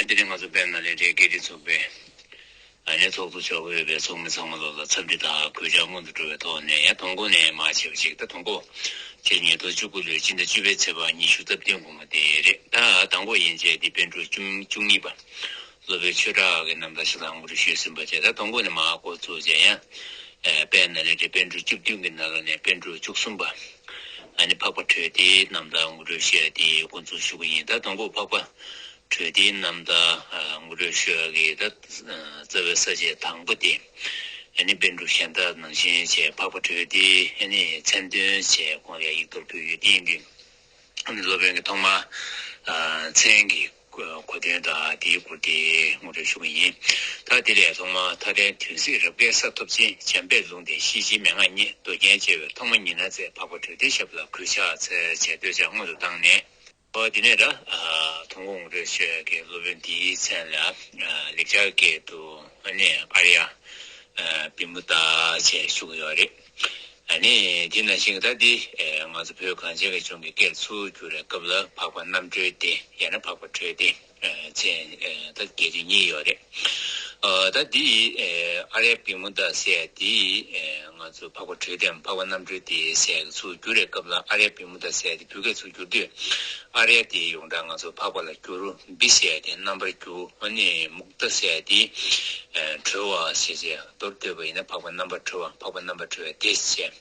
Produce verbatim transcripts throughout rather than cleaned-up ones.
འདི་ནི་ང་ཚོ་དཔལ་ནཱ་ལེནྡྲའི་སྐད་རིགས་ཚོགས་པའི་ཨ་ནི་ཚོགས་གཙོ་མཆོག་ཡོད་པའི་ཚོགས་མི་ཚང་མ་ལོ་ལ་འཚམས་འདྲི་དང་གུས་ཕྱག་སྔོན་དུ་འགྲོ་བའི་ཐོག་ནས། ཡང་དང་པོ་ནས་མར་ཕྱེ་བ་ཞིག་ད་དང་པོ་ཕྱི་ཉིས་སྟོང་བཅུ་དགུ་ལོའི་སྤྱི་ཟླ་བཅུ་པའི་ཚེས་པ་ཉི་ཤུ་རྩ་བདུན་དགོང་མོ་དེ་རེད། ད་དང་པོ་ཡན་ཆད་འདི་པཎ་གྲུབ་བཅུ་བཅུ་གཉིས་པ་སློབ་དཔོན་ཆོས་གྲགས་ཀྱི་རྣམ་ཐར་ཞིག་ལ་ངོ་སྤྲོད་ཞུས་ཟིན་པ་བྱས། ད་དང་པོ་ནས་མར་འགོ་བཙུགས་བྱས། ཡང་དཔལ་ནཱ་ལེནྡྲའི་པཎ་གྲུབ་བཅུ་བདུན་གྱི་ནང་ལ་ནས་པཎ་གྲུབ་བཅུ་གསུམ་པ་ཨ་ནི་འཕགས་པ་གྲོལ་སྡེའི་རྣམ་ཐར་ངོ་སྤྲོད་ཞུ་ཡ་དེ་འགོ་འཛུགས་ཞུ་གི་ཡིན། ད་དང་པོ་འཕགས་པ་གྲོལ་སྡེའི་རྣམ་ཐར་ངོ་སྤྲོད་ཞུ་ཡ་གི་ད་རྩ་བའི་ས་བཅད་དང་པོ་དེ་ཨ་ནི་པཎ་གྲུབ་གཞན་དག་ནང་བཞིན་བྱས་འཕགས་པ་གྲོལ་སྡེའི་ཨ་ནི་མཚན་དོན་བྱས་ཁོང་ལ་ཡིག་ཐོག་ཕུལ་ཡོད། དེ་ཡིན་དུས་ཨ་ནི་སློབ་དཔོན་གྱི་ཐོག་མར་མཚན་གྱི་གོ་དོན་དང་དེའི་སྐོར་དེ་ངོ་སྤྲོད་ཞུ་གི་ཡིན། ད་དེ་ལས་ཐོག་མར་མཐའ་བྲལ་དོན་གཟིགས་རབ་དགའི་ས་ཐོབ་ཅིང་། བྱམས་པས་ལུང་བསྟན་ཤེས་བྱའི་མན་ངག་བརྙེས། མདོ་རྒྱན་བཅས་པའི་ཐོག་མ་ཉི་སྣང་མཛད། འཕགས་པ་གྲོལ་སྡེའི་ཞབས་ལ་གུས་ཕྱག་འཚལ་ཞེས་བསྟོད་ཕྱག་སྔོན་དུ་བཏང་ནས། ཨོ་དེ་ནས་ད་ཐུན་མོང་ངོ་སྤྲོད་ཞུ་ཡ་གི་སློབ་དཔོན་འདིའི་མཚན་ལ་ལེགས་སྦྱར་སྐད་དུ་ཨ་ནི་ཨཱརྱ་བི་མུ་ཏ་ཞེས་ཞུ་གི་ཡོད་རེད། ཨ་ནི་དེ་ནང་བཞིན་ད་འདི་ང་ཚོ་བོད་གངས་ཅན་གྱི་ལྗོངས་ཀྱི་སྐད་ཚུར་བསྒྱུར་བའི་སྐབས་ལ་འཕགས་པ་རྣམ་གྲོལ་སྡེ་ཡང་ན་འཕགས་པ་གྲོལ་སྡེ་མཚན་ད་སྐད་དོད་གཉིས་ཡོད་རེད། ད་འདི་ཨཱརྱ་བི་མུ་ཏ་ཟེར་ཡ་འདི་ང་ཚོ་འཕགས་པ་གྲོལ་སྡེའམ་འཕགས་པ་རྣམ་གྲོལ་སྡེ་ཟེར་ཡ་ཚུར་བསྒྱུར་བའི་སྐབས་ལ་ཨཱརྱ་བི་མུ་ཏ་ཟེར་ཡ་འདི་བོད་སྐད་ཚུར་བསྒྱུར་དུས་ཨཱརྱ་དེ་ཡོངས་གྲགས་ང་ཚོ་འཕགས་པ་ལ་བསྒྱུར། བི་ཟེར་ཡ་དེ་རྣམ་པར་བསྒྱུར། ཨ་ནི་མུག་ཏ་ཟེར་ཡ་དེ་གྲོལ་བ་ཟེར་བྱས་མདོར་བསྡུས་པ་ཡིན་ན་འཕགས་པ་རྣམ་པར་གྲོལ་བ། འཕགས་པ་རྣམ་པར་གྲོལ་བ་དེ་བྱས།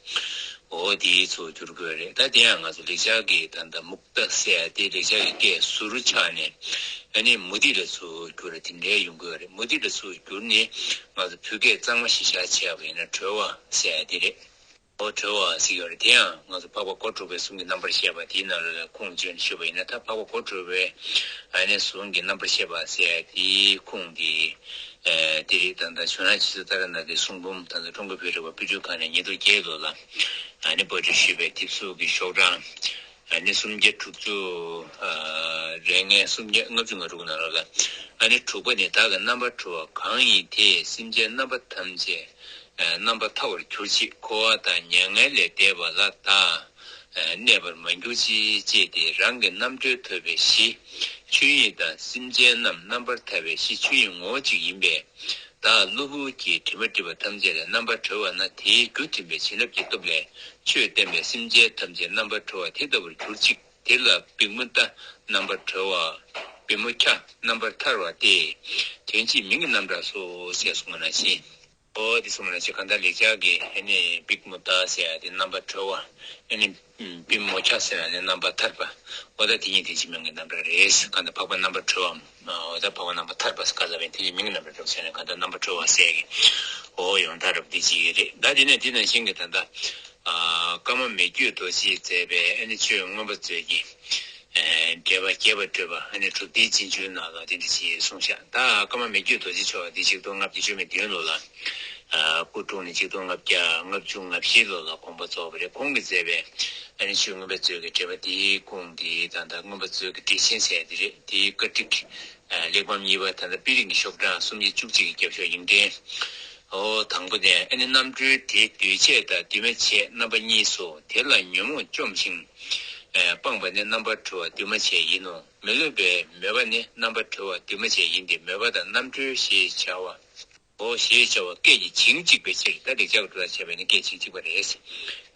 འོ་དེའི་ཚུར་བསྒྱུར་དགོས་རེད། ད་དེ་ཡང་ང་ཚོ་ལེགས་སྦྱར་གྱི་ད་ལྟ་མུག་ཏ་ཟེར་ཡ་དེ་ལེགས་སྦྱར་གྱི་སྐད་ཟུར་ཆག་ནས་ཨ་ནི་མུ་ཏིག་ལ་ཚུར་བསྒྱུར་རེད། དེ་འདྲའི་ཡོང་དགོས་རེད། མུ་ཏིག་ལ་ཚུར་བསྒྱུར་ནས་ང་ཚོ་བོད་སྐད་གཙང་མ་ཞིག་བཞག་བྱས་པ་ཡིན་ན་གྲོལ་བ་ཟེར་ཡ་དེ་རེད། འོ་གྲོལ་བ་ཟེར་ཡོད་རེད། དེ་ཡང་ང་ཚོ་འཕགས་པ་སྒོ་དྲུག་པའི་གཟུངས་ཀྱི་རྣམ་པར་བཤད་པ་དེའི་ནང་ལ་ཁུངས་བཅོལ་ནས་ཞུས་པ་ཡིན་ན། ད་འཕགས་པ་སྒོ་དྲུག་པའི་ཨ་ནི་གཟུངས་ཀྱི་རྣམ་པར་བཤད་པ་ཟེར་ཡ་དེའི་ཁུངས་དེ་ཨ་དེ་རེད། ད་ལྟ་ཇོ་ནང་རྗེ་བཙུན་ཏཱ་ར་ནཱ་ཐའི་གསུང་འབུམ། ད་ལྟ་ཀྲུང་གོའི་བོད་རིག་པ་དཔེ་སྐྲུན་ཁང་ནས་ཉིས་སྟོང་བརྒྱད་ལོ་ལ་ཨ་ནི་པར་སྐྲུན་ཞུས་པའི་དེབ་གཟུགས་ཀྱི་ཤོག་གྲངས་ཨ་ནི་སུམ་བརྒྱ་དྲུག་ཅུ་རེ་ལྔའི་སུམ་བརྒྱ་ལྔ་བཅུ་ང་དྲུག་ནང་ལོགས་ལ་ཨ་ནི་དྲུག་པ་ནི། བདག་གི་རྣམ་པར་གྲོལ་བ་གང་ཡིན་དེས། སེམས་ཅན་རྣམ་པ་ཐམས་ཅད་རྣམ་པར་ཐར་བར་གྱུར་ཅིག། འཁོར་བ་དང་མྱ་ངན་ལས་འདས་པ་ལ་བདག་གནས་པར་མ་གྱུར་ཅིག། ཅེས་ཏེ་རང་གི་རྣམ་གྲོལ་ཐོབ་པའི་གཞི་ཆོས་ཉིད་དང་། སེམས་ཅན་རྣམས་རྣམ་པར་ཐར་བའི་གཞི་ཆོས་ཉིད་ངོ་བོ་གཅིག་ཡིན་པས། བདག་གློ་བུར་གྱི་དྲི་མ་སྒྲིབ་པ་ཐམས་ཅད་ལས་རྣམ་པར་གྲོལ་བ་ན། དེའི་རྒྱུ་མཐུན་པའི་བྱིན་རླབས་ཀྱི་སྟོབས་ལས་ཆོས་བསྟན་པས་སེམས་ཅན་ཐམས་ཅད་རྣམ་པར་གྲོལ་བ་དེ་ལྟ་བུར་གྱུར་ཅིག། དེ་ལ་བི་མུ་ཏ་རྣམ་པར་གྲོལ་བ། བི་མུ་ཁྱ་རྣམ་པར་ཐར་བ་སྟེ། དོན་གཅིག་མིང་གི་རྣམ་གྲངས་སོ་ཞེས་གསུངས་པ་ནང་བཞིན། ཨོ་དེ་གསུངས་པ་ནང་བཞིན། གང་ལྟར་ལེགས་སྦྱར་གྱི་ཨ་ནི་བི་མུ་ཏ་ཟེར་ཡ་དེ་རྣམ་པར་གྲོལ་བ། ཨ་ནི་བི་མུ་ཁྱ་ཟེར་ཡ་ནི་རྣམ་པར་ཐར་པ། ཨོ་ད་དེ་གཉིས་དོན་གཅིག་མིང་གི་རྣམ་གྲངས་རེད། གང་ལྟར་འཕགས་པ་རྣམ་པར་གྲོལ་བའམ། ཨོ་ད་འཕགས་པ་རྣམ་པར་ཐར་པ་ཟེར་ག་ལ་བས་དེ་གཉིས་མིང་གི་རྣམ་གྲངས་རེད་ཟེར་ནས། གང་ལྟར་རྣམ་པར་གྲོལ་བ་ཟེར་གི། ཨོ་ཡང་དག་རབ་དེ་གཅིག་རེད། ད་དེ་ནས་དེ་ནང་བཞིན་གྱི་ད་ལྟ། ཨ་ཀརྨ་མི་བསྐྱོད་རྡོ་རྗེས་མཛད་པའི་ཨ་ནི་ཆོས་མངོན་པ་མཛོད་ཀྱི་ཨ་འགྲེལ་པ་རྒྱས་པར་བཀྲོལ་བ་ཨ་ནི་གྲུབ་མཐའི་རྗེས་འཇུག་ནང་ལ་དེ་འདྲ་ཞིག་གསུངས་ཤག། ད་ཀརྨ་མི་བསྐྱོད་རྡོ་རྗེ་མཆོག་འདི་ཆིག་སྟོང་ལྔ་བརྒྱ་བཅུ་མེད་བདུན་ལོ་ལ་ཨ་སྐུ་འཁྲུངས་ནས་ཆིག་སྟོང་ལྔ་བརྒྱ་ལྔ་བཅུ་ང་བཞི་ལོ་ལ་དགོངས་པ་རྫོགས་པ་རེད། ཁོང་གིས་མཛད་པའི་ཨ་ནི་ཆོས་མངོན་པ་མཛོད་ཀྱི་འགྲེལ་པ་དེའི་ཁུངས་དེ་ད་ལྟ་མངོན་པ་མཛོད་ཀྱི་འགྲེལ་ཆེན་ཟེར་དེ་རེད། དེའི་བཀའ་ཁྲིད་ཨ་གླེགས་བམ་གཉིས་པ་ད་ལྟ་དཔེ་རིང་གི་ཤོག་གྲངས་སུམ་བརྒྱ་བཅུ་གཅིག་གི་རྒྱབ་ཤོག་ཡིག་ཕྲེང་། ཨོ་དང་པོ་ནས་ཨ་ནི་རྣམ་གྲོལ་དེ་འདུས་བྱས་དང་འདུས་མ་བྱས་རྣམ་པ་གཉིས་སོ། དེ་ལ་ཉོན་མོངས་བཅོམ་ཞིང་ཨ་སྤངས་པ་ནི་རྣམ་པར་གྲོལ་བ་འདུས་མ་བྱས་ཡིན་ནོ། མི་སློབ་པའི་མོས་པ་ནི་རྣམ་པར་གྲོལ་བ་འདུས་མ་བྱས་ཡིན་ཏེ། མོས་པ་དང་རྣམ་གྲོལ་ཞེས་བྱ་བ། ཨོ་ཞེས་བྱ་བ་སྐད་ཀྱི་བྱིངས་གཅིག་པའི་ཕྱིར། ད་ལེགས་སྦྱར་གྱི་འགྲོ་ལ་བྱས་པས་ནི་སྐད་བྱིངས་གཅིག་པ་རེད།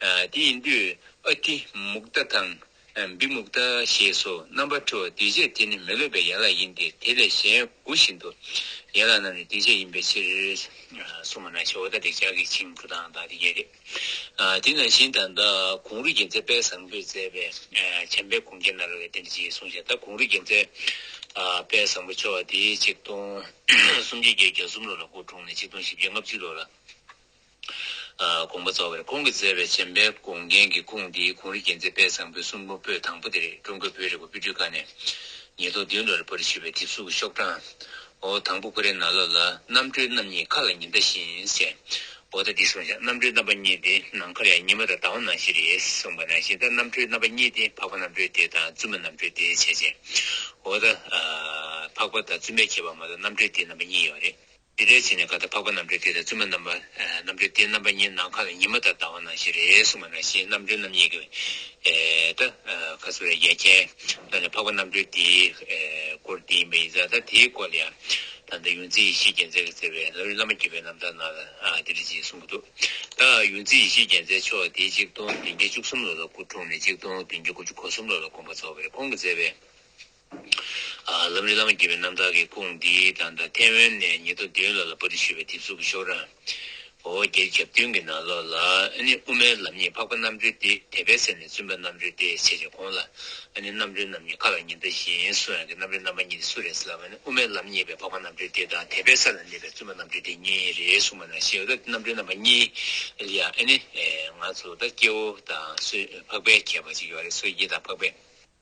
ཨ་དེ་ཡིན་དུས་ཨ་ཏི་མུག་ཏ་དང་། བི་མུག་ཏ་ཞེས་སོ། རྣམ་པར་གྲོལ་བ་འདུས་བྱས་དེ་ནི་མི་སློབ་པའི་ཡན་ལག་ཡིན་ཏེ། དེ་ལས་གཞན་དགུ་བཞིན་དུ་ཡན་ལག་རྣམས་ནི་འདུས་བྱས་ཡིན་པའི་ཕྱིར། གསུངས་པ་ནང་བཞིན། འོ་ད་ལེགས་སྦྱར་གྱི་བྱིངས་འགྲོ་སྟངས་དང་དེ་གས་རེད། དེ་ནང་བཞིན་ད་ལྟ་གུང་རུ་རྒྱལ་མཚན་དཔལ་བཟང་པོས་མཛད་པའི་བྱམས་པའི་གུང་རྒྱན་ནང་ལ་དེ་འདྲ་ཅིག་གསུངས་ཤག། ད་གུང་རུ་རྒྱལ་མཚན་དཔལ་བཟང་པོ་མཆོག་དེ་ཆིག་སྟོང་སུམ་བརྒྱ་བརྒྱད་བརྒྱ་གསུམ་ལོ་ལ་སྐུ་འཁྲུངས་ནས་ཆིག་སྟོང་བཞི་བརྒྱ་ལྔ་བཅུ་ལོ་ལ། དགོངས་པ་རྫོགས་པ་རེད། ཁོང་གིས་མཛད་པའི་བྱམས་པའི་གུང་རྒྱན་གྱི་ཁུངས་འདི་གུང་རུ་རྒྱལ་མཚན་དཔལ་བཟང་པོའི་གསུང་འབུམ་པོད་དང་པོ་དེ་རེད། ཀྲུང་གོའི་བོད་རིག་པ་དཔེ་སྐྲུན་ཁང་ནས་ཉིས་སྟོང་བདུན་ལོར་པར་ཞུས་པའི་དེབ་གཟུགས་ཀྱི་ཤོག་གྲངས། འོ་དང་པོ་ཁོ་རའི་ནང་ལོགས་ལ་རྣམ་གྲོལ་རྣམ་གཉིས་མཁའ་ལ་ཉི་ཟླ་བཞིན་ཟེར། འོ་ད་འདི་གསུངས་ཤག། རྣམ་གྲོལ་རྣམ་པ་གཉིས་དེ་ནམ་མཁར་ཡང་ཉི་མ་དང་ཟླ་བ་ནང་བཞིན་རེད་གསུངས་པ་ནང་བཞིན། ད་རྣམ་གྲོལ་རྣམ་པ་གཉིས་དེ་འཕགས་པ་རྣམ་གྲོལ་སྡེ་དང་བཙུན་མ་རྣམ་གྲོལ་སྡེ་བྱས་ཅིང་། འོ་ད་འཕགས་པ་དང་བཙུན་མའི་ཁྱད་པར་མ་གཏོགས་རྣམ་གྲོལ་སྡེ་རྣམ་པ་གཉིས་ཡོད་རེད། དེ་འདྲའི་བྱས་ནས་ག་ད་འཕགས་པ་རྣམ་གྲོལ་སྡེ་དང་བཙུན་མ་རྣམ་པ་རྣམ་གྲོལ་སྡེ་རྣམ་པ་གཉིས་ནམ་མཁའ་ལ་ཉི་མ་དང་ཟླ་བ་ནང་བཞིན་རེད་གསུངས་པ་ནང་བཞིན། རྣམ་གྲོལ་རྣམ་གཉིས་ཀྱི་ཨེ་ད་ཁ་སོ་རེ་ཡ་ཁྱེན་ད་ནི་འཕགས་པ་རྣམ་གྲོལ་སྡེའི་ སྐོར་དེ་ཡིན་པ་ཡིན་ཙང་། ད་དེའི་སྐོར་ལ་ཡང་ད་ལྟ་ཡོངས་འཛིན་ཡེ་ཤེས་རྒྱལ་མཚན་གྱིས་མཛད་པའི་ལམ་རིམ་བླ་མ་བརྒྱུད་པའི་རྣམ་ཐར་ནང་ལ་ཨ་དེ་འདྲ་ཅིག་གསུང་གི་འདུག་ད་ཡོངས་འཛིན་ཡེ་ཤེས་རྒྱལ་མཚན་མཆོག་དེ་ཆིག་སྟོང་བདུན་བརྒྱ་བཅུ་གསུམ་ལོ་ལ་སྐུ་འཁྲུངས་ནས་ཆིག་སྟོང་བདུན་བརྒྱ་དགུ་བཅུ་གོ་གསུམ་ལོ་ལ་དགོངས་པ་རྫོགས་པ་རེད། ཁོང་གིས་མཛད་པའི་ཨ་ལམ་རིམ་བླ་མ་བརྒྱུད་པའི་རྣམ་ཐར་གྱི་ཁུངས་འདི་ད་ལྟ་ཐེ་ཝན་ནས་ཉིས་སྟོང་བདུན་ལོ་ལ་པར་སྐྲུན་ཞུས་པའི་དེབ་གཟུགས་ཀྱི་ཤོག་གྲངས། འོ་བརྒྱད་ཅུ་གྱ་བདུན་གྱི་ནང་ལོགས་ལ། ཨ་ནི་དབུ་མའི་ལམ་གཉིས་འཕགས་པ་རྣམ་གྲོལ་སྡེ། དད་པའི་ཚལ་ནས་བཙུན་པ་རྣམ་གྲོལ་སྡེ་ཞེས་བྱ། གོང་ལ་ཨ་ནི་རྣམ་གྲོལ་རྣམ་གཉིས་མཁའ་ལ་ཉི་ཟླ་བཞིན་གསུང་ཡག་གི་རྣམ་གྲོལ་རྣམ་པ་གཉིས་དེ་སུ་རེད་ཟེར་ལབ་པ་ནི། དབུ་མའི་ལམ་གཉིས་པའི་འཕགས་པ་རྣམ་གྲོལ་སྡེ་དང་། དད་པའི་ཚལ་ལ་གནས་པའི་བཙུན་པ་རྣམ་གྲོལ་སྡེ་གཉིས་རེད་གསུངས་པ་ནང་བཞིན། འོ་ད་རྣམ་གྲོལ་རྣམ་པ་གཉིས་ལ་ཡང་ཨ་ནི་ང་ཚོ་ད་སྐྱེ་བོ་དང་སོ་འཕགས་པའི་ཁྱད་པར་ཅིག་ཡོད་རེད། སོ་སྐྱེ་དང་འཕགས་པའི།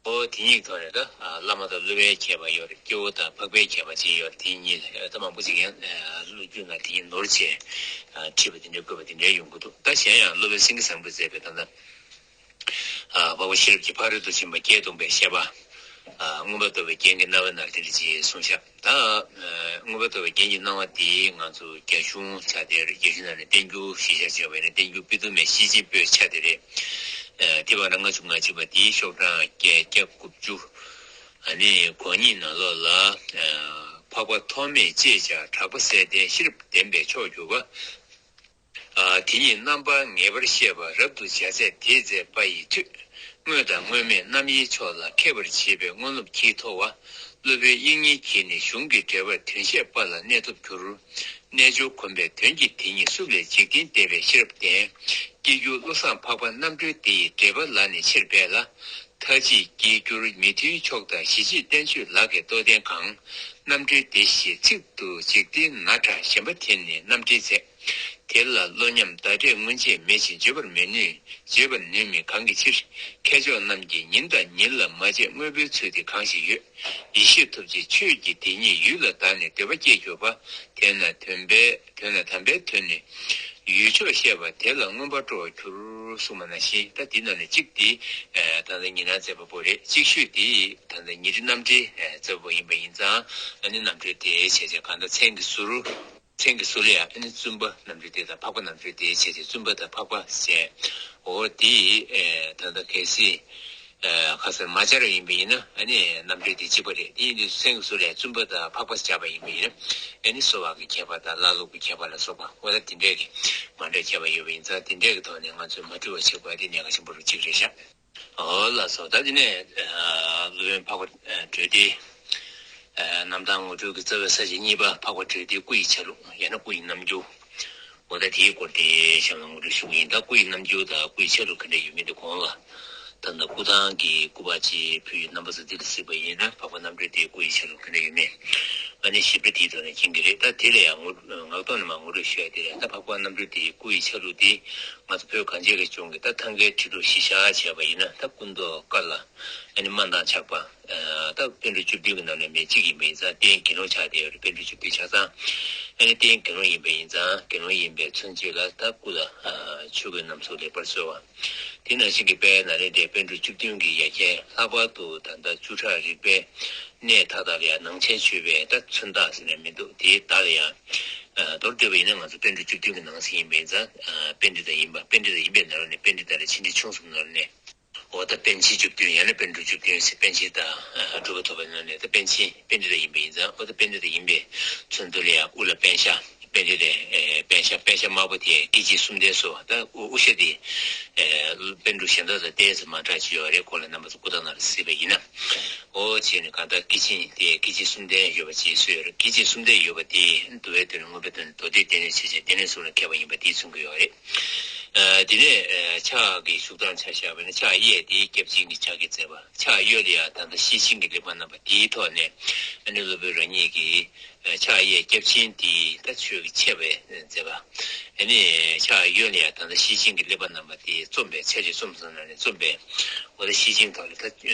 ཨོ་དེ་གཉིས་ཐོག་ནས་ད་ཨ་བླ་མ་དང་སློབ་དཔོན་ཁྱད་པར་ཡོད་རེད། སྐྱེ་བོ་དང་འཕགས་པའི་ཁྱད་པར་ཅིག་ཡོད་རེད། དེ་གཉིས་ལ་ད་མང་པོ་ཅིག་ཡང་ཨ་ལོ་རྒྱུས་ནང་དེ་གཉིས་ནོར་བྱས་ཨ་བྲིས་པ་དེ་འདྲའི་བཀོད་པ་དེ་འདྲའི་ཡོང་གི་འདུག་ད་གཞན་ཡང་སློབ་དཔོན་སེང་གེ་བཟང་པོས་མཛད་པའི་ད་ལྟ་ཨ་འཕགས་པ་ཤེས་རབ་ཀྱི་ཕ་རོལ་ཏུ་ཕྱིན་པ་བརྒྱད་སྟོང་པའི་བཤད་པ། ཨ་མངོན་པར་རྟོགས་པའི་རྒྱན་གྱི་རྣ་བའི་ནང་དེ་འདྲ་ཅིག་གསུངས་ཤག་ད་ཨ་མངོན་པར་རྟོགས་པའི་རྒྱན་གྱི་རྣ་བ་དེ་ང་ཚོ་རྒྱ་གཞུང་ཆ་དེ་རེད། རྒྱ་གཞུང་ནང་ནས་བསྟན་འགྱུར་གཞི་བཞག་བྱས་པ་ཡིན་ན་བསྟན་འགྱུར་སྤི་ཏོ་མའི་ཤེར་ཕྱིན་པོད་ཆ་དེ་རེད། ཨ་དེ་བར་ལྔ་བཅུ་ང་གཅིག་པ་དེའི་ཤོག་གྲངས་བརྒྱད་བརྒྱ་དགུ་བཅུ། ཨ་ནི་གོ་གཉིས་ནང་ལོགས་ལ། ཨ་འཕགས་པ་ཐོགས་མེད་ཅེས་བྱ་གྲགས་པ་གསལ་ལྡན་ཤེས་རབ་ལྡན་པའི་མཆོག་གྱུར་པ། ཨ་དེ་ཉིད་རྣམ་པར་ངེས་པར་ཤེས་པ་རབ་ཏུ་བྱ་ཚད་དེས་མཛད་པ་ཡི་མཐུས། དངོས་དང་དངོས་མེད་རྣམ་དབྱེའི་ཕྱོགས་ལ་མཁས་པར་བྱེད་པའི་དངོས་སློབ་ཀྱིས་མཐོ་བ། སློབ་དཔོན་དབྱིག་གཉེན་གྱིས་ནི་གཞུང་གི་འགྲེལ་པར་དོན་བཤད་པ་ལ་གནས་ཐོབ་འགྱུར། རྣལ་འབྱོར་གོམས་པའི་དོན་གྱི་དེ་ཉིད་སྲུབས་ལས་འཇིག་རྟེན་འདས་པའི་ཤེས་རབ་ལྡན། སྐྱེ་འགྱུར་བློ་བཟང་འཕགས་པ་རྣམ་གྲོལ་སྡེ་ཡི་འགྲེལ་པ་ལ་ནི་ཕྱིར་སྦས་ལ། མཐའ་བརྗེད་སྐྱེ་འགྱུར་མི་མཐུན་ཕྱོགས་དང་གཞི་བྱེས་བསྟན་བཅོས་ལ་གའི་རྟོགས་ལྡན་གང་། རྣམ་གྲོལ་སྡེ་ཞེས་ཚིག་ཏུ་འཇིག་རྟེན་ན་གྲགས་གཞན་པ་དེ་ནི་རྣམ་འགྲེལ་མཛད། དེ་ལ་བློ་ཉམས་བརྡ་སྤྲོད་མངོན་རྗེས་མེད་ཅིང་བརྗོད་པར་མི་ནུས། བརྗོད་པར་ནུས་མིན་གང་གི་ཕྱིར། མཁས་མཆོག་རྣམས་ཀྱིས་ཉིན་དང་ཉིན་ལ་མ་བརྗེད་དངོས་པོའི་ཚུལ་དེ་གང་ཞིག་ཡོད། ཡེ་ཤེས་ཐོབ་ཕྱིར་ཆོས་ཀྱི་དེ་ཉིད་ཡུལ་ལ་བདག་ནི་འདོད་པ་སྐྱེས་གྱུར་པ། དེས་ན་དོན་པའི་དོན་ལ་དམ་པའི་དོན་ནི་ཡུལ་ཕྱོགས་ཤེས་པ་དེ་ལ་མངོན་པར་སྤྲོ་བར་འགྱུར་གསུངས་པ་ནང་བཞིན། ད་འདི་ནང་ནས་གཅིག་འདི་ད་ལྟ་ཉི་སྣང་མཛད་པ་པོ་རེད། གཅིག་ཤོས་འདི་ད་ལྟ་ཉི་ཁྲི་རྣམ་འགྲེལ་མཛད་པ་པོ་ཡིན་པ་ཡིན་ཙང་། ཨ་ནི་རྣམ་འགྲེལ་དེ་བྱས་བྱས་གང་ལྟར་མཚན་གྱི་ཟུར། མཚན་གྱི་ཟུར་ལ་ཡང་ཨ་ནི་བཙུན་པ་རྣམ་འགྲེལ་དེ་དང་འཕགས་པ་རྣམ་འགྲེལ་དེ་བྱས་ཏེ། བཙུན་པ་དང་འཕགས་པ་ཟེར། འོ་དེ་ཨེ་ད་ལྟ་གལ་སྲིད་ཨེ་ཁ་སང་མ་སྦྱར་བ་ཡིན་པ་ཡིན་ན། ཨ་ནི་རྣམ་འགྲེལ་དེ་གཅིག་པ་རེད། དེ་ཡིན་དུས་མཚན་གྱི་ཟུར་ལ་ཡང་བཙུན་པ་དང་འཕགས་པ་སྦྱར་བ་ཡིན་པ་ཡིན་ན། ཨ་ནི་གསོ་བ་གི་ཁྱད་པར་དང་བླ་སློབ་ཀྱི་ཁྱད་པར་ལ་སོགས་པ། འོ་ད་དེ་འདྲའི་གི་མ་འདྲ་ཁྱད་པར་ཡོད་པ་ཡིན་ཙང་། དེ་འདྲའི་གི་ཐོག་ནས་ང་ཚོས་མ་འཁྲུལ་བ་བྱེད་དགོས་པ་དེ་གནད་འགག་ཆེན་པོ་རུ་གཅིག་རེད་ཤག་འོ་ལགས་སོ། ད་དེ་ནས་ཨ་སློབ་དཔོན་འཕགས་པ་ཨ་གྲོལ་སྡེ། ཨ་རྣམ་ཐར་ངོ་སྤྲོད་ཀྱི་རྩ་བའི་ས་བཅད་གཉིས་པ། འཕགས་པ་གྲོལ་སྡེའི་སྐུ་ཡི་ཆ་ལུགས། ཡང་ན་སྐུ་ཡི་རྣམ་འགྱུར། འོ་ད་དེའི་སྐོར་དེ་གཤམ་ལ་ངོ་སྤྲོད་ཞུ་གི་ཡིན། ད་སྐུ་ཡི་རྣམ་འགྱུར་དང་སྐུ་ཡི་ཆ་ལུགས་ག་འདྲ་ཡོད་མེད་དེ་གོང་ལ། ད་ལྟ་སྐུ་ཐང་གི་སྐུ་པར་ཅིག་ཕུལ་ཡོད། རྣམ་པ་ཚོ་འདི་ལ་གཟིགས་པ་ཡིན་ན། འཕགས་པ་རྣམ་གྲོལ་སྡེའི་སྐུ་ཡི་ཆ་ལུགས་ག་འདྲ་ཡོད་མེད། ཨ་ནི་ཞིབ་ཕྲ་དེའི་ཐོག་ནས་མཁྱེན་གྱི་རེད། ད་དེ་ལ་ཡང་ངོ་ངག་ཐོག་ནས་མར་ངོ་སྤྲོད་ཞུ་ཡ་དེ་རེད། ད་འཕགས་པ་རྣམ་གྲོལ་སྡེའི་སྐུ་ཡི་ཆ་ལུགས་དེ་ང་ཚོ་བོད་གངས་ཅན་གྱི་ལྗོངས་ཀྱི་ད་ཐང་གའི་ཁྲི་ཐོག་གཞི་བཞག་བྱས་པ་ཡིན་ན། ད་སྐུ་མདོག་དཀར་ལ། ཨ་ནི་དམར་མདངས་ཆགས་པ། ཨ་ད་པཎ་གྲུབ་བཅུ་བདུན་གྱི་ནང་ནས་མི་གཅིག་ཡིན་པ་ཡིན་ཙང་། རྟེན་དགེ་སློང་ཆགས་བསྡད་ཡོད་རེད། པཎ་གྲུབ་བཅུ་བདུན་ཆ་ཚང་། ཨ་ནི་རྟེན་དགེ་སློང་ཡིན་པ་ཡིན་ཙང་། དགེ་སློང་ཡིན་པའི་མཚོན་བྱེད་ལ་ད་སྐུ་ལ་ཨ་ཆོས་གོས་རྣམས་སུ་ལེགས་པར་གསོལ་བ། དེ་ནང་བཞིན་གྱི་དཔལ་ནཱ་ལེནྡྲའི་པཎ་གྲུབ་བཅུ་བདུན་གྱི་ཡ་གྱལ་ལྷག་པར་དུ་ད་ལྟ་བཅུ་ཕྲག་རིག་པའི་གནས་མཐའ་དག་ལ་ཡང་ནང་ཆེན་ཆོས་པའི་ད་མཚོན་རྟགས་ཟེར་ནས་མི་འདུག་དེའི་བརྡ་ལ་ཡང་ཨ་མདོར་བསྡུས་པ་ཡིན་ན། ང་ཚོ་པཎ་གྲུབ་བཅུ་བདུན་གྱི་ནང་གསེས་ཡིན་པ་ཡིན་ཙང་། ཨ་པཎྜི་ཏ་ཡིན་པ། པཎྜི་ཏ་ཡིན་པའི་ནང་ལོགས་ནས། པཎྜི་ཏ་ལ་ཆེ་འབྲིང་ཆུང་གསུམ་ནང་ནས། འོ་ད་པཎ་ཆེན་བཅུ་བདུན། ཡང་ན་པཎ་གྲུབ་བཅུ་བདུན་ཟེར། པཎ་ཆེན་དང་ཨ་གྲུབ་པ་ཐོབ་པའི་ནང་ནས་ད་པཎ་ཆེན་པཎྜི་ཏ་ཡིན་པ་ཡིན་ཙང་། འོ་ད་པཎྜི་ཏ་ཡིན་པའི་མཚོན་དོན་ལ་ཡང་དབུ་ལ་པཎ་ཞྭ། པཎྜི་ཏའི་ཨེ་པཎ་ཞྭ། པཎ་ཞྭ་དམར་པོ་དེ་སྐྱེས་ཆེན་གསུམ་ལྡན་བཟོ་བ། ད་དབུ་དབུ་ཞྭ་དེ་ཨེ་པཎ་གྲུབ་གཞན་དག་དང་ཏོག་ཙམ་མ་འདྲ་ཅིག་ཡོད་རེད། ཁོང་ལ་རྣམ་པ་ཚོ་སྐུ་ཐང་ནང་ལ་གཟིགས་པ་ཡིན་ན། འོ་བྱས་ནས་གང་ལྟར་སྐྱེས་ཆེན་དེ་སྐྱེས་ཆེན་གསུམ་ལྡན་ཡོད་པ་ཅིག་བཟོས་ཡོད་རེད། སྐྱེས་ཆེན་གསུམ་ལྡན་ཡོད་པ་དེ་འདུལ་བའི་དོན་ནི། མངོན་པའི་དོན་ནི། མདོ་སྡེའི་སྡེ་སྣོད་ཆེ་ཆེ་སྡེ་སྣོད་གསུམ་ལ་མཁས་པ་ཡིན་པ་དེས་མཚོན་གྱི་ཡོད་རེད། ཨ་དེ་ནས་ཨ་ཕྱག་གི་བཞུགས་སྟངས་ཆ་བཞག་པ་ཡིན་ན། ཕྱག་གཡས་དེ་སྐྱབས་ཆེན་གྱི་ཕྱག་འགྱེད་མཛད་པ། ཕྱག་གཡོན་ལ་ཡང་ད་ལྟ་ཤེར་ཕྱིན་གྱི་གླེགས་བམ་བསྣམས་པ། དེའི་ཐོག་ནས་ཨ་ནི་སློབ་དཔོན་རང་ཉིད་ཀྱིས་ཨ་ཕྱག་གཡས་སྐྱབས་ཆེན་དེ་ད་ཆོས་ཀྱི་ཆེ་བའི་མཛད་པ། ཨ་ནི་ཕྱག་གཡོན་ལ་ཡང་ད་ལྟ་ཤེར་ཕྱིན་གྱི་གླེགས་བམ་བསྣམས་པ་དེ་རྩོམ་པའི་ཚད་ཀྱི་རྩོམ་གསུམ་ནང་ནས་རྩོམ་པའི། འོ་ད་ཤེར་ཕྱིན་ཐོག་ལ་ད་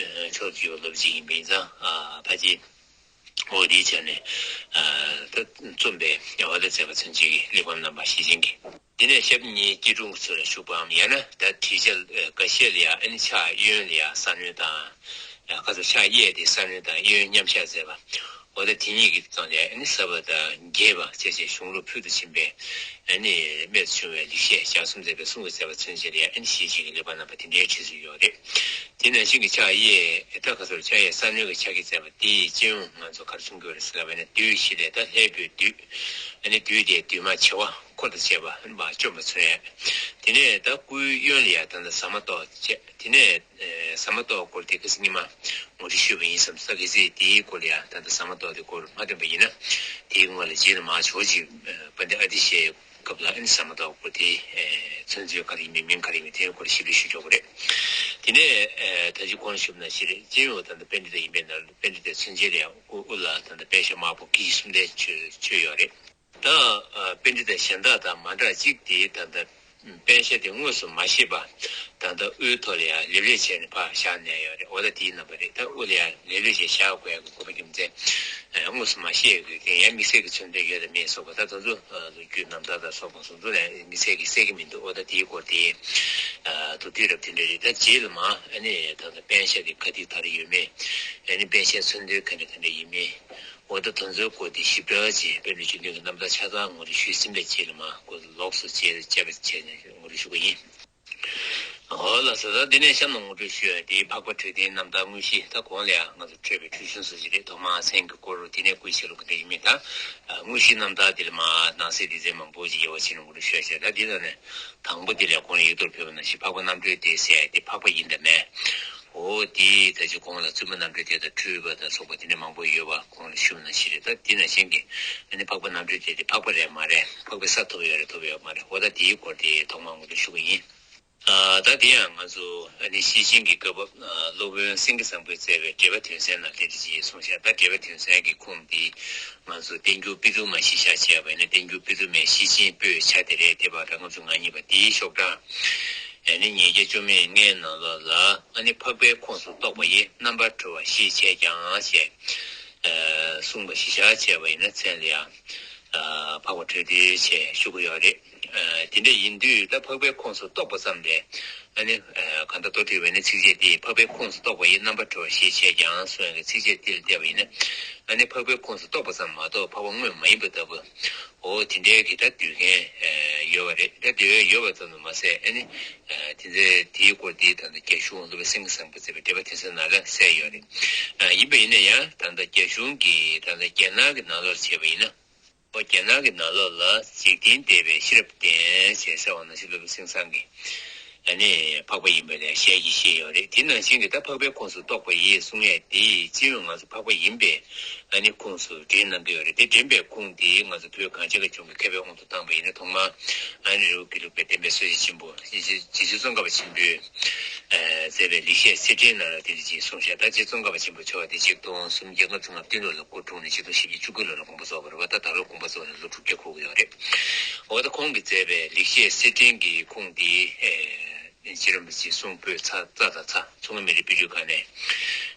མཆོག་ཏུ་གྱུར་པ་སློབ་ཅིག་ཡིན་པ་ཡིན་ཙང་། ཨ་ཕ་རྗེ། འོ་དེའི་ཆ་ནས་ཨ་ད་རྩོམ་པའི་འོ་ད་མཛད་པ་མཚོན་བྱེད་ཀྱི་གླེགས་བམ་བསྣམས་པ་ཤེར་ཕྱིན་གྱི། དེ་ནས་ཞབས་གཉིས་སྐྱིལ་ཀྲུང་གི་ཚུལ་ལ་བཞུགས་པའམ། ཡང་ན་ད་བྲིས་ཆ་ཨ་འགའ་ཤས་ལ་ཡང་ཨ་ནི་ཕྱག་གཡོན་ལ་ཡང་ས་གནོན་དང་། ཡང་ཁ་སང་ཕྱག་གཡས་དེ་ས་གནོན་དང་གཡོན་མཉམ་བཞག་མཛད་པ། འོ་ད་དེ་གཉིས་ཀྱི་སྟེང་ནས་ཨ་ནི་ཟབ་པ་དང་རྒྱས་པ་བྱས་བྱས་གཞུང་ལུགས་ཕུལ་དུ་ཕྱིན་པའི་ཨ་ནི་རྨད་དུ་བྱུང་བའི་ལེགས་བཤད་ཞལ་གསུམ་མཛད་པའི་གསུང་གི་མཛད་པ་མཚོན་བྱེད་ལ་ཡང་ཨ་ནི་ཤེར་ཕྱིན་གྱི་གླེགས་བམ་བསྣམས་པ་དེ་འདྲའི་བྲིས་སྲོལ་ཡོད་རེད། དེ་ནང་བཞིན་གྱི་ཕྱག་གཡས་ད་ག་ཚོད་ཕྱག་གཡས་ས་གནོན་གྱི་ཕྱག་རྒྱ་མཛད་པ་དེའི་སྤྱི་ཡོངས་ང་ཚོ་ག་རེ་གསུང་གི་ཡོད་རེད་ཟེར་ལབ་པ་ཡིན་ན། བདུད་བཞི་ལས་ད་ལྷའི་བུའི་བདུད། ཨ་ནི་བདུད་དེ་བདུད་དམག་བྱེ་བ་འཁོར་དང་བཅས་པ་ཨ་ནི་མར་བཅོམ་པ་མཚོན་ཡས། དེ་ནས་ད་སྐུའི་གཡོན་ལ་ཡ་ད་ལྟ་ཟ་མ་ཏོག་བཅས། དེ་ནས་ཨེ་ཟ་མ་ཏོག་སྐོར་དེ་ཁ་སང་ཉི་མ་ངོ་སྤྲོད་ཞུས་པ་ཡིན་བསམ་ས། གལ་སྲིད་དེའི་སྐོར་ལ་ཡ་ད་ལྟ་ཟ་མ་ཏོག་དེ་སྐོར་མ་ཐོན་པ་ཡིན་ན། དེའི་སྔོན་ལ་རྗེས་ལ་མར་ཇོ་བོ་རྗེ་དཔལ་ལྡན་ཨ་ཏི་ཤའི་སྐབས་ལ་ཨ་ནི་ཟ་མ་ཏོག་སྐོར་དེ་ཨེ་མཚོན་ཚུལ་ག་རེ་ཡིན་མིན་མིང་ག་རེ་ཡིན་མིན་དེའི་སྐོར་ཞིབ་འཇུག་ཞུ་ཆོག་གི་རེད། དེ་ནས་ཨེ་ད་ཅི་གོང་ཞུས་ནང་བཞིན་རེད། སྤྱི་ཡོངས་ད་ལྟ་པཎྜི་ཏ་ཡིན་པའི་ནང་པཎྜི་ཏའི་མཚོན་བྱེད་ལ་ཡང་དབུ་དབུ་ལ་ད་ལྟ་པད་ཤག་དམར་པོ་སྐྱེས་ཀྱི་གསུམ་ལྡན་མཆོད་མཆོད་ཡོད་རེད། ད་ཨ་པཎྜི་ཏ་གཞན་དག་དང་མ་འདྲ་གཅིག་དེ་ད་ལྟ་པད་ཤག་དེ་དངོས་སུ་མ་བཞེས་པ་ད་ལྟ་དབུའི་ཐོག་ལ་ཡང་ལེབ་ལེབ་བྱས་ནས་ཕར་བཞག་ནས་ཡོད་རེད། འོ་ད་དེའི་རྣམ་པ་རེད། ད་དབུ་ལ་ཡང་ལེབ་ལེབ་བྱས་བཞག་དགོས་ཡག་གི་དགོས་པ་རྒྱུ་མཚན་ཨ་དངོས་སུ་མ་བཞེས་ཡག་གི་ཡང་དམིགས་བསལ་གྱི་མཚོན་དོན་ཡོད་དམ་མེད་སོགས་པ་ད་དེ་ཚོ་ཨ་ལོ་རྒྱུས་རྣམ་ཐར་དང་སོགས་པ་སོ་སོ་ལ་དམིགས་བསལ་གྱི་གསལ་གྱི་མི་འདུག་འོ་ད་དེའི་སྐོར་དེ་ཨ་མདོར་བསྡུས་རབ་དེ་འདྲ་རེད། ད་རྗེས་ལ་མ་ཨ་ནི་ད་ལྟ་པད་ཤག་གི་ག་དུས་དར་ཡོད་མེད། ཨ་ནི་པད་ཤག་མཚོན་དོན་ག་འདྲ་ག་འདྲ་ཡིན་མིན། འོ་ད་དེ་ཚོའི་སྐོར་དེ་ཞིབ་ཕྲ་ཅིག་པཎ་གྲུབ་རྗེ་བཙུན་གྱི་རྣམ་ཐར་ཆ་ཚང་ངོ་སྤྲོད་ཞུས་ཟིན་པའི་རྗེས་ལ་མ་སྐོར་ལོགས་སུ་དཔྱད་དཔྱད་པ་བྱས་ནས་ངོ་སྤྲོད་ཞུ་གི་ཡིན། འོ་ལགས་སོ། ད་འདི་ནས་གཤམ་ལ་ངོ་སྤྲོད་ཞུ་ཡ་དེ་འཕགས་པ་འཕྲོད་བསྟེན་རྣམ་ཐར་དངོས་གཞི། ད་གོང་ལ་ཡང་ང་ཚོ་འཕྲོས་པའི་འཕྲོས་གཞུང་སོགས་ཅིག་རེད། ཐོག་མར་མཚན་གྱི་སྐོར་རུ། དེ་ནས་སྐུའི་ཆ་ལུགས་ག་འདྲ་ཡིན་མིན། ད་དངོས་གཞིའི་རྣམ་ཐར་དེ་ལ་མ་ནང་གསེས་སྡེ་ཚན་མང་པོ་ཅིག་དབྱེ་བ་ཕྱེ་ནས་ངོ་སྤྲོད་ཞུ་ཡ་བྱས། ད་འདི་ལ་ནས་དང་པོ་དེ་ལ་གོང་ལ་ཡིག་ཐོག་ཕེབས་པ་ནང་བཞིན་འཕགས་པ་རྣམ་གྲོལ་སྡེ་ཟེར་ཡ་དེ་འཕགས་པ་ཡིན་དང་མེད། འོ་དེའི་ད་ཅི་གོང་ལ་བཙུན་མོ་རྣམ་གྲོལ་སྡེ་དང་འཁྲུལ་པ་དང་སོགས་པ་དེ་འདྲ་མང་པོ་ཡོད་པ་གོང་ལ་ཞུས་པ་ནང་བཞིན་རེད། ད་དེ་ནང་བཞིན་གྱི་ཨ་ནི་འཕགས་པ་རྣམ་གྲོལ་སྡེ་དེ་འཕགས་པ་རེད་མ་རེད། འཕགས་པའི་ས་ཐོབ་ཡོད་རེད་ཐོབ་ཡོད་མ་རེད། འོ་ད་དེའི་སྐོར་དེ་ཐོག་མར་ངོ་སྤྲོད་ཞུ་གི་ཡིན། ཨ་ད་དེ་ཡང་ང་ཚོ་ཨ་ནི་ཤེར་ཕྱིན་གྱི་སྐབས་བབ་ཨ་སློབ་དཔོན་སེང་གེ་བཟང་པོས་མཛད་པའི་འགྲེལ་པ་དོན་གསལ་ནང་དེ་འདྲ་ཅིག་གསུངས་ཤག་ད་འགྲེལ་པ་དོན་གསལ་གྱི་ཁུངས་འདི་ང་ཚོ་བསྟན་འགྱུར་པི་ཏུ་མ་གཞིར་བཞག་བྱས་པ་ཡིན་ན། བསྟན་འགྱུར་པི་ཏུ་མའི་ཤེར་ཕྱིན་པོད་ཆ་དེ་རེད། དེ་པར་ལྔ་བཅུ་ང་གཉིས་པ་དེའི་ཤོག་གྲངས་ཨ་ནི་ཉིས་བརྒྱ་བཅུ་མེད་ལྔའི་ནང་ལོགས་ལ་ཨ་ནི་འཕགས་པའི་ཁོངས་སུ་གཏོགས་པ་ཡི་རྣམ་པར་གྲོལ་བ་ཞེས་བྱས་ཀྱང་ཞེས་ཨ་གསུངས་པ་གཞིར་བཞག་བྱས་པ་ཡིན་ན། མཚན་ལ་ཡང་ཨ་འཕགས་པ་འཕྲོད་བསྟེན་ཞེས་ཞུ་གི་ཡོད་རེད། ཨ་དེ་འདྲ་ཡིན་དུས་ད་འཕགས་པའི་ཁོངས་སུ་གཏོགས་པ་ཙམ་ལས་ཨ་ནི་ཨ་གང་ལྟར་མདོར་བསྡུས་པ་ཡིན་ན་ཚིགས་བཅད་འདི་འཕགས་པའི་ཁོངས་སུ་གཏོགས་པ་ཡི་རྣམ་པར་གྲོལ་བ་ཞེས་བྱས་ཀྱང་གསུངས་ཡག་གི་ཚིགས་བཅད་འདི་ལ་བལྟས་པ་ཡིན་ན། ཨ་ནི་འཕགས་པའི་ཁོངས་སུ་གཏོགས་པ་ཙམ་མ་གཏོགས་འཕགས་པ་དངོས་མ་ཡིན་པ་ལྟ་བུ། འོ་དེ་འདྲའི་གི་ད་འདོད་མཁན་ཨ་ཡོད་པ་རེད། ད་འདོད་ཡག་ཡོད་པ་ཙམ་དུ་མ་ཟད། ཨ་ནི་ཨ་དེ་ཚོའི་དེའི་སྐོར་འདི་ད་ལྟ་རྒྱ་གཞུང་སློབ་དཔོན་སེང་གེ་བཟང་པོས་མཛད་པའི་འགྲེལ་པ་དོན་གསལ་ནང་ལ་གསལ་ཡོད་རེད། ཨ་ཡིན་པ་ཡིན་ན་ཡང་ད་ལྟ་རྒྱ་གཞུང་གི་ད་ལྟ་རྒྱ་ནག་གི་ནང་ལོགས་བྱས་པ་ཡིན་ན། ཨོ་རྒྱ་ནག་གི་ནང་ལོགས་ལ་འཇིག་རྟེན་འདས་པའི་ཤེས་རབ་ལྡན་ཞེས་ཟེར་བ་ནང་བཞིན་སློབ་དཔོན་སེང་གེ་བཟང་གིས་ཨ་ནི་འཕགས་པ་ཡིན་པ་ལ་ཞལ་གྱིས་བཞེས་ཡོད་རེད། དེ་ནང་བཞིན་གྱི་ད་འཕགས་པའི་ཁོངས་སུ་གཏོགས་པ་ཡིས་གསུང་ཡས་དེ་སྤྱི་ཡོངས་ང་ཚོ་འཕགས་པ་ཡིན་པའི་ཨ་ནི་ཁོངས་སུ་འདྲེན་གནང་གི་ཡོད་རེད། དེ་འདྲེན་པའི་ཁུངས་དེ་ང་ཚོ་བོད་གངས་ཅན་གྱི་ལྗོངས་ཀྱི་མཁས་པའི་དབང་དུ་བཏང་པ་ཡིན་ན། ཐོག་མར་ཨ་ནི་རི་བོ་དགེ་ལུགས་པའི་བསྟན་པའི་སྲོལ་འབྱེད་ཆེན་པོ་རྗེ་བཙུན་ཙོང་ཁ་པ་ཆེན་པོས་མཛད་པའི་ལེགས་བཤད་གསེར་ཕྲེང་ནང་ལ་དེ་འདྲ་ཅིག་གསུངས་ཤག་ད་རྗེ་ཙོང་ཁ་པ་ཆེན་པོ་མཆོག་དེ་ཆིག་སྟོང་སུམ་བརྒྱ་ལྔ་བཅུ་ང་བདུན་ལོ་ལ་སྐུ་འཁྲུངས་ནས་ཆིག་སྟོང་བཞི་བརྒྱ་བཅུ་དགུ་ལོ་ལ་དགོངས་པ་རྫོགས་པ་རེད་བ། ད་ད་ལོ་དགོངས་པ་རྫོགས་ནས་ལོ་དྲུག་བརྒྱ་འཁོར་གྱི་ཡོད་རེད། འོ་ད་ཁོང་གིས་མཛད་པའི་ལེགས་བཤད་གསེར་ཕྲེང་གི་ཁུངས་དེ་ཨེ་རྗེ་རིན་པོ་ཆེའི་གསུང་པོད་ཚ་ཙ་དང་ཚ་མཚོ་སྔོན་མི་རིགས་དཔེ་སྐྲུན་ཁང་ནས་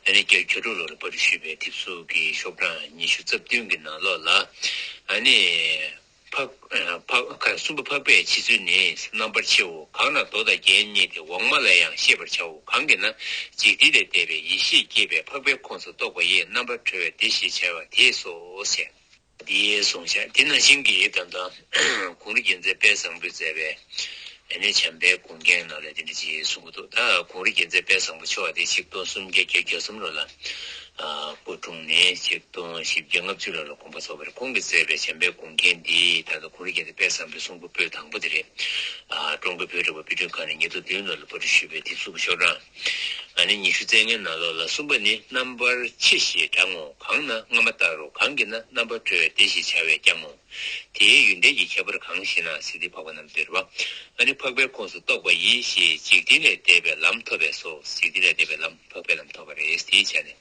ཨ་ནི་བརྒྱད་ཅུ་གྱ་དྲུག་ལོ་ལ་པར་སྐྲུན་ཞུས་པའི་དེབ་གཟུགས་ཀྱི་ཤོག་གྲངས་ཉི་ཤུ་རྩ་བདུན་གྱི་ནང་ལོགས་ལ་ཨ་ནི། འཕགས་འཕགས་གསུམ་པ་འཕགས་པའི་འཆི་ཚུལ་ནི། རྣམ་པར་ཕྱེའོ། གང་ན་མདོ་དང་རྒྱན་གཉིས་ཏེ། འོག་མ་ལ་ཡང་ཤེས་པར་བྱའོ། གང་གིས་ན་འཇིག་རྟེན་ལས་འདས་པའི་ཡེ་ཤེས་སྐྱེས་པས་འཕགས་པའི་ཁོངས་སུ་གཏོགས་པ་ཡི་རྣམ་པར་གྲོལ་བ་འདི་ཞེས་བྱ་བ་དེས་སོ་ཞེས་འདི་གསུངས་ཤག་དེ་ནང་བཞིན་གྱི་ད་ལྟ་གུང་རུ་རྒྱལ་མཚན་དཔལ་བཟང་པོས་མཛད་པའི་ཨ་ནི་བྱམས་པའི་དགོངས་རྒྱན་ནང་ལ་དེ་འདྲ་ཅིག་གསུང་གི་འདུག་ད་གུང་རུ་རྒྱལ་མཚན་དཔལ་བཟང་པོ་མཆོག་དེ་ཆིག་སྟོང་སུམ་བརྒྱ་གྱ་གསུམ་ལོ་ལ། ཨ་སྐུ་འཁྲུངས་ནས་ཆིག་སྟོང་བཞི་བརྒྱ་ལྔ་བཅུ་ལོ་ལ་དགོངས་པ་རྫོགས་པ་རེད། ཁོང་གིས་མཛད་པའི་བྱམས་པའི་དགོངས་རྒྱན་འདི་ད་ལྟ་གུང་རུ་རྒྱལ་མཚན་དཔལ་བཟང་པོའི་གསུང་འབུམ་པོད་དང་པོ་དེ་རེད། ཨ་ཀྲུང་གོའི་བོད་རིག་པ་དཔེ་སྐྲུན་ཁང་ནས་ཉིས་སྟོང་བདུན་ལོ་ལ་པར་སྐྲུན་ཞུས་པའི་དེབ་གཟུགས་ཀྱི་ཤོག་གྲངས་ཨ་ནི་ཉི་ཤུ་རྩ་ལྔའི་ནང་ལོགས་ལ། གསུམ་པ་ནི། རྣམ་པར་ཕྱེ་ཞེས་བགྲང་ངོ་། གང་ན་སྔ་མ་ལྟར་རོ། གང་གིས་ན་རྣམ་པར་གྲོལ་བ་དེ་ཞེས་བྱ་བས་ཀྱང་ངོ་། དེའི་ཡོན་ཏན་གྱི་ཁྱད་པར་གང་ཞེ་ན། ཟེར་དེ་འཕགས་པ་རྣམ་གྲོལ་བ། ཨ་ནི་འཕགས་པའི་ཁོངས་སུ་གཏོགས་པ་ཡིས་ཞེས་འཇིག་རྟེན་ལས་འདས་པའི་ལམ་ཐོབ་པས་སོ། འཇིག་རྟེན་ལས་འདས་པའི་ལམ་འཕགས་པའི་ལམ་ཐོབ་པ་རེད། དེའི་ཆ་ནས་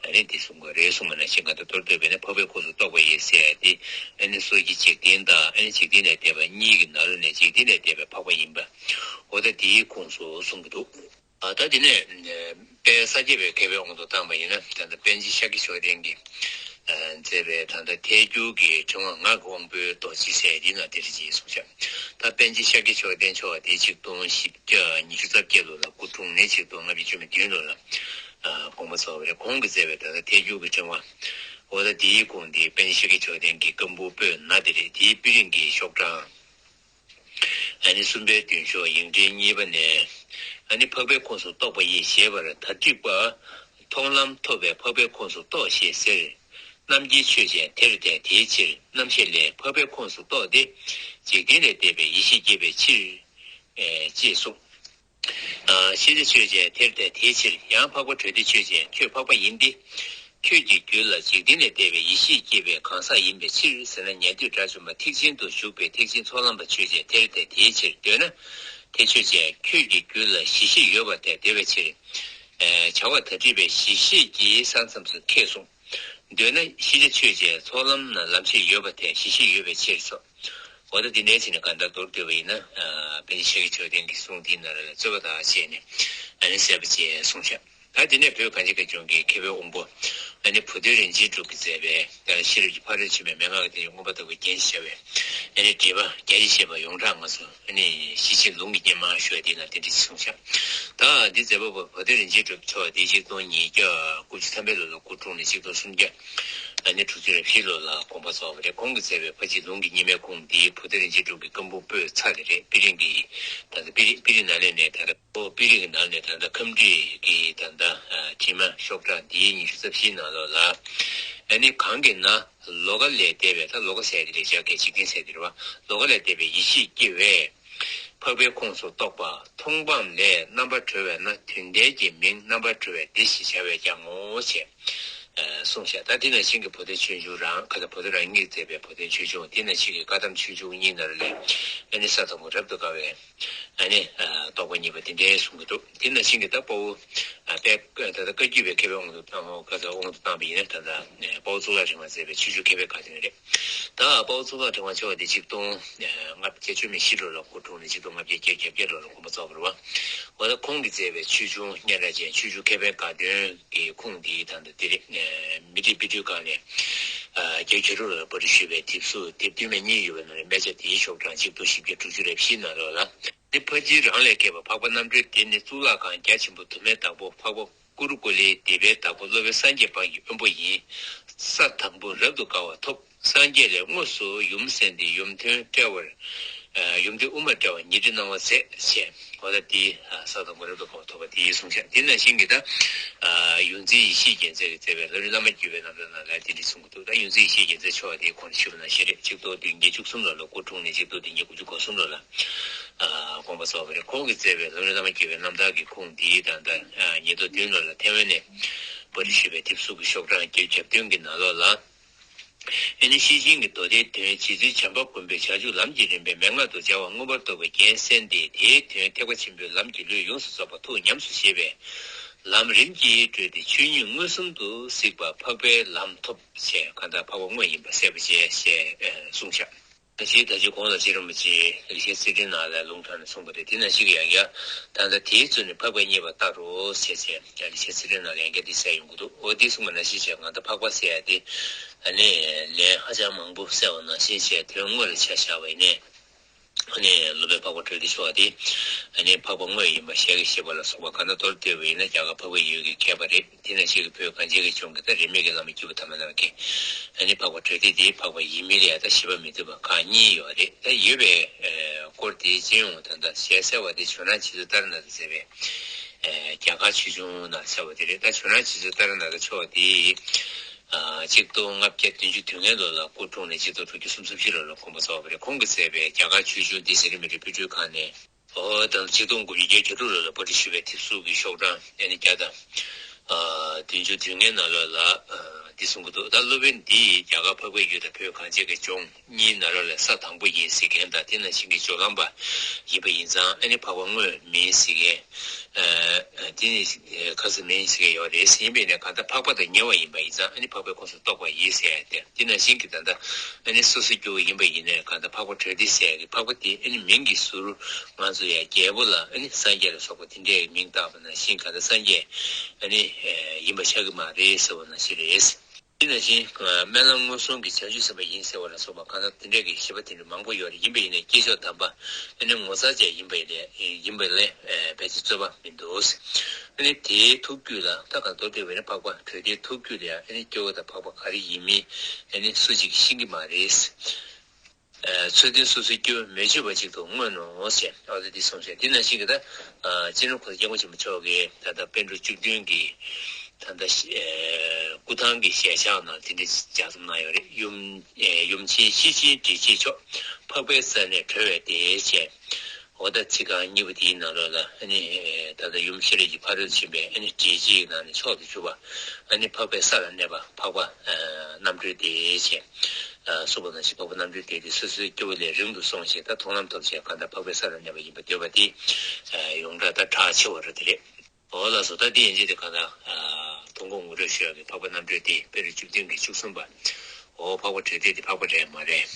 ཨ་ནི་འདི་གསུང་གི་རེད། གསུངས་པ་ནང་བཞིན་གང་ལྟར་མདོར་བསྡུས་པས་ན་འཕགས་པའི་ཁོངས་སུ་གཏོགས་པ་ཡིས་ཟེར་ཡ་དེ་ཨ་ནི་སོ་སྐྱེ་འཇིག་རྟེན་དང་ཨ་ནི་འཇིག་རྟེན་ལས་འདས་པ་གཉིས་ཀྱི་ནང་ལོགས་ནས་འཇིག་རྟེན་ལས་འདས་པའི་འཕགས་པ་ཡིན་པ། འོ་ད་དེའི་ཁོངས་སུ་གསུང་གི་འདུག་ཨ་ད་དེ་ནས་དཔལ་ས་སྐྱ་པའི་མཁས་པའི་དབང་དུ་བཏང་བ་ཡིན་ན། ད་ལྟ་པཎ་ཆེན་ཤཱཀྱ་མཆོག་ལྡན་གྱིས་མཛད་པའི་ད་ལྟ་ཐལ་འགྱུར་གྱི་ཕྲེང་བ་ངག་གི་དབང་པོའི་རྡོ་རྗེ་ཟེར་འདི་ན་དེ་འདྲ་ཅིག་གསུངས་ཤག་ད་པཎ་ཆེན་ཤཱཀྱ་མཆོག་ལྡན་མཆོག་དེ་ཆིག་སྟོང་བཞི་བརྒྱ་ཉི་ཤུ་རྩ་བརྒྱད་ལོ་ལ་སྐུ་འཁྲུངས་ནས་ཆིག་སྟོང་ལྔ་བརྒྱ་བཅུ་མེད་བདུན་ལོ་ལ་དགོངས་པ་རྫོགས་པ་རེད། ཁོང་གིས་མཛད་པའི་ད་ལྟ་ཐལ་འགྱུར་གྱི་ཕྲེང་བ། འོ་ད་དེའི་ཁུངས་དེ་པཎ་ཆེན་ཤཱཀྱ་མཆོག་ལྡན་གྱི་བཀའ་འབུམ་པོད་ན་དེ་རེད། དེའི་དཔེ་རིང་གི་ཤོག་གྲངས་ ཨ་ནི་གསུམ་པའི་མདུན་ཕྱོགས་ཡིག་ཕྲེང་གཉིས་པ་ནས། ཨ་ནི་འཕགས་པའི་ཁོངས་སུ་གཏོགས་པ་ཡིས་ཞེས་པར་ད་དྲིས་པ། མཐོང་ལམ་ཐོབ་པས་འཕགས་པའི་ཁོངས་སུ་གཏོགས་ཞེས་ཟེར། རྣམ་མཁྱེན་ཆོས་ཅན། དེར་བརྟེན་དེའི་ཕྱིར། རྣམ་ཤེས་ལས་འཕགས་པའི་ཁོངས་སུ་གཏོགས་ཏེ། འཇིག་རྟེན་ལས་འདས་པའི་ཡེ་ཤེས་སྐྱེ་བའི་ཕྱིར། ཨེ་ཅེས་གསུངས། ཨ་ཤེས་བྱ་ཆོས་ཅན། དེར་བརྟེན་དེའི་ཕྱིར། ཡང་འཕགས་པ་གྲོལ་སྡེ་ཆོས་ཅན། ཁྱོད་འཕགས་པ་ཡིན་ཏེ། ཁྱོད་ཀྱི་རྒྱུད་ལ་འཇིག་རྟེན་ལས་འདས་པའི་ཡེ་ཤེས་སྐྱེ་བའི་གང་ཟག་ཡིན་པའི་ཕྱིར་ཟེར་ན། ཉན་ཐོས་དགྲ་བཅོམ་པ་ཐེག་ཆེན་དུ་ཞུགས་པའི་ཐེག་ཆེན་ཚོགས་ལམ་པ་ཆོས་ཅན། དེར་བརྟེན་དེའི་ཕྱིར། འདོད་ན་དེ་ཆོས་ཅན། ཁྱོད་ཀྱི་རྒྱུད་ལ་གཞི་ཤེས་ཡོད་པར་ཐལ། དེ་བའི་ཕྱིར། ཨེ་བྱ་བ་ད་དྲིས་པའི་གཞི་ཤེས་ཀྱི་ས་མཚམས་སུ་ཁེགས་གསུངས། འདོད་ན་ཤེས་བྱ་ཆོས་ཅན། ཚོགས་ལམ་ན་ལམ་ཤེས་ཡོད་པར་ཐལ། གཞི་ཤེས་ཡོད་པའི་ཕྱིར་སོ། འོ་ད་འདི་འདྲའི་ཕྱིར་ནི་གང་ལྟར་མདོར་བསྡུས་པ་ཡིན་ན། ཨ་པཎ་ཆེན་ཤཱཀྱ་མཆོག་ལྡན་གྱིས་གསུངས་དེའི་ནང་ལ་རྩོད་པ་དག་བྱས་ནས། ཨ་ནི་གསལ་པོ་བྱས་གསུངས་བཞག་ད་དེ་ནས་བོད་གངས་ཅན་གྱི་ལྗོངས་ཀྱི་མཁས་པའི་དབང་པོ། ཨ་ནི་བུ་སྟོན་རིན་ཆེན་གྲུབ་ཀྱིས་མཛད་པའི་ད་ཤེས་རབ་ཀྱི་ཕ་རོལ་ཕྱིན་པའི་མན་ངག་གི་དེ་མངོན་པ་ལྟ་བུའི་རྒྱན་ཞེས་བྱ་བའི། ཨ་ནི་འགྲེལ་པ་རྒྱ་ཆེ་ཤེས་པ་ཡོངས་གྲགས་ང་ཚོ། ཨ་ནི་ཤེར་ཕྱིན་ལུང་གི་སྙེ་མ་ཞུ་བ་དེའི་ནང་དེ་འདྲ་ཞིག་གསུངས་བཞག་ད་འདི་མཛད་པ་པོ་བུ་སྟོན་རིན་ཆེན་གྲུབ་མཆོག་དེ་ཆིག་སྟོང་ཉིས་བརྒྱ་དགུ་བཅུ་ཐམ་པའི་ལོ་ལ་སྐུ་འཁྲུངས་ནས་ཆིག་སྟོང་སུམ་བརྒྱ། ཨ་ནི་དྲུག་ཅུ་རེ་བཞིའི་ལོ་ལ་དགོངས་པ་རྫོགས་པ་རེད། ཁོང་གིས་མཛད་པའི་ཕར་ཕྱིན་ལུང་གི་སྙེ་མའི་ཁུངས་འདི་བུ་སྟོན་རིན་ཆེན་གྲུབ་ཀྱི་བཀའ་འབུམ་པོད་ཚ་དེ་རེད། པི་རིང་གི། ད་ལྟ་པི་རིང་པི་རིང་ནང་ལས་ནས་ད་ལྟ་ཨོ་པི་རིང་གི་ནང་ལས་ད་ལྟ་ཁམས་འབྲིང་གི་ད་ལྟ་ཨ་བྲིས་མ་ཤོག་གྲངས་འདིའི་ཉི་ཤུ་རྩ་བཞིའི་ནང་ལོགས་ལ། ཨ་ནི་གང་གིས་ན་ལོ་ཀ་ལས་འདས་པའི། ད་ལོ་ཀ་ཟེར་དེ་རེད། བྱ་སྐད་འཇིག་རྟེན་ཟེར་དེ་རེད་བ། ལོ་ཀ་ལས་འདས་པའི་ཡེ་ཤེས་སྐྱེ་བས། འཕགས་པའི་ཁོངས་སུ་གཏོགས་པ་མཐོང་སྤང་ལས་རྣམ་པར་གྲོལ་བས་ན། དོན་ལྡན་གྱི་མིང་རྣམ་པར་གྲོལ་བའི་སྡེ་ཞེས་བྱ་བས་ཀྱང་ངོ་། ཞེས་ཨ་གསུངས་བཞག་ད་དེ་ནང་བཞིན་གྱི་བུ་སྟོན་ཆོས་འབྱུང་རང་ག་ད་བུ་སྟོན་རང་ཉིད་མཛད་པའི་བུ་སྟོན་ཆོས་འབྱུང་། དེ་ནང་བཞིན་གྱི་བཀའ་གདམས་ཆོས་འབྱུང་གཉིས་ནང་ལས། ཨ་ནི་ས་དང་པོ་རབ་ཏུ་དགའ་བའི། ཨ་ནི་ཨ་རྟོགས་པ་གཉིས་པ་དེ་འདྲའི་གསུང་གི་འདུག་དེ་ནང་བཞིན་གྱི་ད་དཔའ་བོ། ཨ་དཔལ་ད་ལྟ་བཀའ་བརྒྱུད་པའི་མཁས་པའི་དབང་དུ་བཏང་བ། དབང་དུ་བཏང་བ་ཡིན་ན་ད་ལྟ་དཔའ་བོ་གཙུག་ལག་ཕྲེང་བས་མཛད་པའི་ཆོས་འབྱུང་མཁས་པའི་དགའ་སྟོན་རེད། ད་དཔའ་བོ་གཙུག་ལག་ཕྲེང་བ་མཆོག་དེ་ཆིག་སྟོང་ལྔ་བརྒྱ་བཅུ་མེད་བཞི་ལོ་ལ་སྐུ་འཁྲུངས་ནས་ཆིག་སྟོང་ལྔ་བརྒྱ་བརྒྱད་ཅུ་གྱ་བརྒྱད་ལོ་ལ་དགོངས་པ་རྫོགས་པ་རེད་བ། འོ་ད་ཁོང་གིས་མཛད་པའི་ཆོས་འབྱུང་སྙན་གྲགས་ཅན་ཆོས་འབྱུང་མཁས་པའི་དགའ་སྟོན་གྱི་ཁུངས་འདི་ད་ལྟ་འདི་རེད། མི་ཁྲི་པི་ཏྲི་ཁ་ནས་ཨ་བརྒྱད་ཅུ་གྱ་དྲུག་ལོར་པཎ་ཌི་ཞུས་པའི་དེབ་གཟུགས་དེབ་བདུན་མ་གཉིས་ཡོད་པའི་ནང་ནས་སྨད་ཆ་དེའི་ཤོག་གྲངས་གཅིག་སྟོང་བཞི་བརྒྱ་དྲུག་ཅུ་རེ་བཞི་ནང་ལོགས་ལ། འདི་ཕར་ཕྱིན་རང་ལས་སྐྱེས་པ་འཕགས་པ་རྣམ་གྲོལ། འདི་ནི་གཙུག་ལག་ཁང་རྒྱ་ཆེན་པོ་དུ་མའི་བདག་པོ་འཕགས་པ་ཀུ་རུ་ཀུ་ལེའི་སྡེ་པའི་བདག་པོ་སློབ་དཔོན་སངས་རྒྱས་འབངས་ཀྱི་དབོན་པོ་ཡིན། ས་དང་པོ་རབ་ཏུ་དགའ་བ་ཐོབ། སངས་རྒྱས་ལས་དངོས་སུ་ཡུམ་གསན་ཏེ་ཡུམ་ཐོན་དཔྲལ་བར། ཨ་ཡུམ་ཐོན་དབུ་མ་དཔྲལ་བར་ཉི་ཁྲི་སྣང་བ་མཛད་ཅེས། འོ་ད་འདི་ཨ་ས་དང་པོ་རབ་ཏུ་དགའ་བ་ཐོབ་པ་དེའི་གསུང་བཤད། དེ་ནང་བཞིན་གྱི་ད་ཨ་ཡོངས་འཛིན་ཡེ་ཤེས་རྒྱལ་མཚན་གྱིས་མཛད་པའི་ལམ་རིམ་བླ་མ་བརྒྱུད་པའི་རྣམ་ཐར་ནང་ལ་དེ་འདྲ་གསུང་གི་འདུག་ད་ཡོངས་འཛིན་ཡེ་ཤེས་རྒྱལ་མཚན་མཆོག་དེ་གོང་དུ་ཞུས་པ་ནང་བཞིན་རེད། ཆིག་སྟོང་བདུན་བརྒྱ་བཅུ་གསུམ་ལོ་ལ་སྐུ་འཁྲུངས་ནས་ཆིག་སྟོང་བདུན་བརྒྱ་དགུ་བཅུ་གོ་གསུམ་ལོ་ལ་ཨ་དགོངས་པ་རྫོགས་པ་རེད། ཁོང་གིས་མཛད་པའི་ལམ་རིམ་བླ་མ་བརྒྱུད་པའི་རྣམ་ཐར་གྱི་ཁུངས་འདི་ད་ལྟ་ཨ་ཉིས་སྟོང་བདུན་ལོ་ལ་ཐའེ་ཝན་ནས་པཎ་ཌི་ཞུས་པའི་དེབ་གཟུགས་ཀྱི་ཤོག་གྲངས་བརྒྱད་ཅུ་གྱ་བདུན་གྱི་ནང་ལོགས་ལ། ཨེ་ནི་ཤེར་ཕྱིན་གྱི་མདོ་སྡེའི་དོན་རྗེ་བཙུན་བྱམས་པ་མགོན་པོས་བྱང་ཆུབ་ལམ་གྱི་རིམ་པའི་མན་ངག་ཏུ་སྦྱར་བ་མངོན་པར་རྟོགས་པའི་རྒྱན་གསན་ཏེ། དེའི་དོན་ཐེག་པ་ཆེན་པོའི་ལམ་གྱི་ལུས་ཡོངས་སུ་རྫོགས་པ་ཐུགས་ཉམས་སུ་བཞེས་པས། ལམ་རིམ་གྱིས་བགྲོད་དེ་ཆོས་ཉིད་མངོན་སུམ་དུ་གཟིགས་པ་འཕགས་པའི་ལམ་ཐོབ་ཅེས། གང་ལྟར་འཕགས་པ་དངོས་ཡིན་པ་གསལ་པོ་བྱས་ཞེས་གསུངས་བཞག་ད་ཅི་ད་ཅི་གོང་ལ་རྗེ་རིན་པོ་ཆེས་ལེགས་བཤད་རྩེ་ཕྲེང་ནང་ལ་ལུང་དྲངས་ནས་གསུངས་པ་རེད། དེ་ནང་བཞིན་གྱི་ཡང་བསྐྱར་ད་ལྟ་དེའི་ཚུལ་ནི་འཕགས་པ་མཉེས་པ་ལྟར་རོ་ཞེས་བྱས་ཡང་ལེགས་བཤད་རྩེ་ཕྲེང་ནང་ལ་ཡང་བསྐྱར་འདི་གསལ་ཡོང་གི་འདུག་འོ་འདི་གསུངས་པ་ནང་བཞིན་བྱས་ང་ད་འཕགས་པ་ཟེར་ཡ་དེ་ཨ་ནི་ལན་ཧ་ཅང་མང་པོ་གསལ་བ་ནང་བཞིན་བྱས་དོན་དངོས་ལ་ཆ་བཞག་པ་ཡིན་ནའི། ཨ་ནི་སློབ་དཔོན་འཕགས་པ་གྲོལ་སྡེ་མཆོག་དེ་ཨ་ནི་འཕགས་པ་དངོས་ཡིན་པ་ཞལ་གྱིས་བཞེས་པ་ལ་སོགས་པ་གང་ལྟར་མདོར་བསྡུས་པ་ཡིན་ན་རྒྱ་གར་འཕགས་པའི་ཡུལ་གྱི་མཁས་པ་རེད། དེ་ནང་བཞིན་གྱི་བོད་གངས་ཅན་གྱི་ལྗོངས་ཀྱི་ད་རིས་མེད་ཀྱི་བླ་མ་བརྒྱུད་པ་དམ་པ་རྣམས་ཀྱིས་ཨ་ནི་འཕགས་པ་གྲོལ་སྡེ་དེ་འཕགས་པ་ཡིན་མིན་ལ་ཡང་ད་ཞིབ་པ་མི་ཐུབ་པ་ཁག་གཉིས་ཡོད་རེད། ད་ཡོད་པའི་ཨ་སྐོར་དེའི་སྤྱི་ཡོངས་ད་ལྟ་ཞལ་གསལ་བ་དེ་ཇོ་ནང་རྗེ་བཙུན་ཏཱ་ར་ནཱ་ཐ་མཛད་པའི་ཨ་རྒྱ་གར་ཆོས་འབྱུང་ནང་གསལ་བ་དེ་རེད། ད་ཇོ་ནང་རྗེ་བཙུན་ཏཱ་ར་ནཱ་ཐ་མཆོག་དེ་ཨ་ཆིག་སྟོང་ལྔ་བརྒྱ་བདུན་ཅུ་དོན་ལྔའི་ལོ་ལ་སྐུ་འཁྲུངས་ནས་ཆིག་སྟོང་དྲུག་བརྒྱ་སུམ་ཅུ་སོ་བཞི་ལོ་ལ་དགོངས་པ་རྫོགས་པ་རེད། ཁོང་གིས་མཛད་པའི་རྒྱ་གར་ཆོས་འབྱུང་འདི་ཟེར་མི་རིགས་པོད་ཁྲོད་ཁང་ནས། ཨོ་དང་ཆིག་སྟོང་དགུ་བརྒྱ་བརྒྱད་ཅུ་གྱ་དྲུག་ལོ་ལ་པཎ་ཌི་ཞུ་བའི་དེབ་གཟུགས་ཀྱི་ཤོག་གྲངས་ཨ་ནི་བརྒྱ་དང་ཨ་བདུན་ཅུ་དོན་ལྔའི་ནང་ལོགས་ལ་ཨ་འདི་གསུང་གི་འདུག་ད་སློབ་དཔོན་འདིས་རྒྱ་གར་འཕགས་པའི་ཡུལ་དང་བོད་གངས་ཅན་གྱི་ལྗོངས་གཉིས་ནང་ལོགས་ལ་ས་དང་པོ་ཡིན་ཟེར་མཁན་དང་དེ་ནང་བཞིན་གྱི་སྦྱོར་ལམ་པ་ཡིན་པ་ཡིན་ཙང་ཨ་ནི་འཕགས་པ་དངོས་མིན་ཟེར་མཁན། ཨ་དེ་ནི་ཁ་སང་མིན་ཟེར་མཁན་ཡོད་རེད། ཟེར་ཡིན་པས་ནས་གང་ལྟར་འཕགས་པ་དང་ཉེ་བ་ཡིན་པ་ཡིན་ཙང་ཨ་ནི་འཕགས་པའི་ཁོངས་སུ་གཏོགས་པ་ཡིན་ཟེར་ཡ་དེ། དེ་ནང་བཞིན་གྱི་ད་ལྟ་ཨ་ནི་སོ་སོ་སྐྱེ་བོ་ཡིན་པ་ཡིན་ནའི་གང་ལྟར་འཕགས་པ་གྲོལ་སྡེ་ཟེར་ཡ་གི་འཕགས་པ་དེ་ཨ་ནི་མིང་གི་ཟུར་ང་ཚོ་ཡ་རྒྱལ་པོ་ལ་ཨ་ནི་སངས་རྒྱས་ལ་སོགས་པ་དེ་འདྲའི་མིང་བཏགས་པ་ནང་བཞིན་གང་ལྟར་སངས་རྒྱས་ཨ་ནི་ཡིན་པ་ཆགས་ཀྱི་མ་རེད་ཟེར་བ་ནང་བཞིན་རེད། དེ་ནང་བཞིན་སྨོན་ལམ་མངོན་སུམ་གྱི་བྱང་ཆུབ་སེམས་དཔའ་ཡིན་ཟེར་བ་ལ་སོགས་པ་གང་ལྟར་དེ་འདྲའི་གི་བཞེད་པ་དེ་འདྲ་མང་པོ་ཡོད་རེད། ཡིན་པ་ཡིན་ནའི་སྐྱེས་མཆོག་དམ་པ་ཨ་ནི་ངོ་མཚར་ཅན་ཡིན་པ་ཡིན་ནའི་ཡིན་པ་ལས་ཕལ་ཆེར་རྩོད་པ་མི་འདུག་ཨ་ནི་དེའི་ཐུགས་རྒྱུད་ལ་ད་གང་མདོར་བསྡུས་པ་ཡིན་ན་འཕགས་པ་གྲོལ་སྡེའི་ཐུགས་རྒྱུད་ལ་ཡང་ཨ་ནི་སྐྱེ་བོ་དང་འཕགས་པ་ག་རེ་ཡིན་མིན་ཨ་ནི་སུ་གཅིག་གིས་ཤེས་ཀྱི་མ་རེད། ཚུལ་ལྡན་སོ་སོའི་སྐྱེ་བོ་མི་བྱེད་པ་ཅིག་ཏུ་མངོན་ནོ་ཞེས་ཨ་ད་འདི་གསུངས་ཤིང་། འདི་ནང་བཞིན་གྱི་ད་སྤྱི་ནོར་གོང་ས་སྐྱབས་མགོན་ཆེན་པོ་མཆོག་གིས་ད་ལྟ་པཎ་གྲུབ་བཅུ་བདུན་གྱི་ད་ལྟ་སྐུ་ཐང་གི་ཞལ་ཕྱག་ནང་དེ་འདྲའི་ལྗགས་རྩོམ་གནང་ཡོད་རེད། ཡུམ་ཡུམ་ཆེན་ཤེར་ཕྱིན་འབྲས་སྐྱིད་མཆོག་འཕགས་པའི་ས་ནས་གྲོལ་བའི་སྡེ་ཞེས། འོ་ད་ཚིག་རྐང་གཉིས་པོ་དེའི་ནང་ལོགས་ལ་ཨ་ནི་ད་ལྟ་ཡུམ་ཤེས་རབ་ཀྱི་ཕ་རོལ་ཏུ་ཕྱིན་པའི་ཨ་ནི་འབྲས་སྐྱིད་ནང་ནས་མཆོག་ཏུ་གྱུར་པ་ཨ་ནི་འཕགས་པའི་ས་ལ་གནས་པ་འཕགས་པ་རྣམ་གྲོལ་སྡེ་ཞེས་གསུངས་པ་ནང་བཞིན། འཕགས་པ་རྣམ་གྲོལ་སྡེ་དེ་སོ་སོའི་སྐྱེ་བོ་ལས་རིང་དུ་སོང་ཞིང་ད་མཐོང་ལམ་ཐོབ་བྱས་གང་ལྟར་འཕགས་པའི་ས་ལ་གནས་པ་ཡིན་པར་འདོད་པ་དེ་ཡོངས་གྲགས་ད་གྲགས་ཆེ་བ་རེད་དེ་རེད། འོ་ལགས་སོ། ད་འདི་ཡན་ཆད་དེ་གང་ལྟར་དུས་འཁོར་ངོ་སྤྲོད་ཞུ་ཡག་གི་འཕགས་པ་རྣམ་གྲོལ་སྡེ་དཔེ་རུ་བཅུ་བདུན་གྱི་བཅུ་གསུམ་པ། འོ་འཕགས་པ་འབྲས་སྡེ་དེ་འཕགས་པ་རེད་མ་རེད།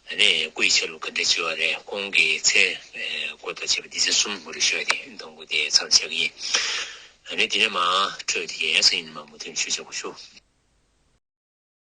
ཨ་ནི་སྐུ་ཡི་ཆ་ལུགས་ག་འདྲ་བྱེད་པ་རེད། ཁོང་གི་མཚན་སྐོར་དང་བཅས་པ་སྡེ་ཚན་གསུམ་ངོ་སྤྲོད་ཞུ་ཡག་དེ་གདོང་གུ་དེ་མཚམས་བཞག་གི་ཡིན། ཨ་ནི་དེ་ནས་མར་འཕྲོས་དེ་གའི་སང་ཉིན་མར་མུ་མཐུད་ཞུ་བྱ་དགོས་ཞུ།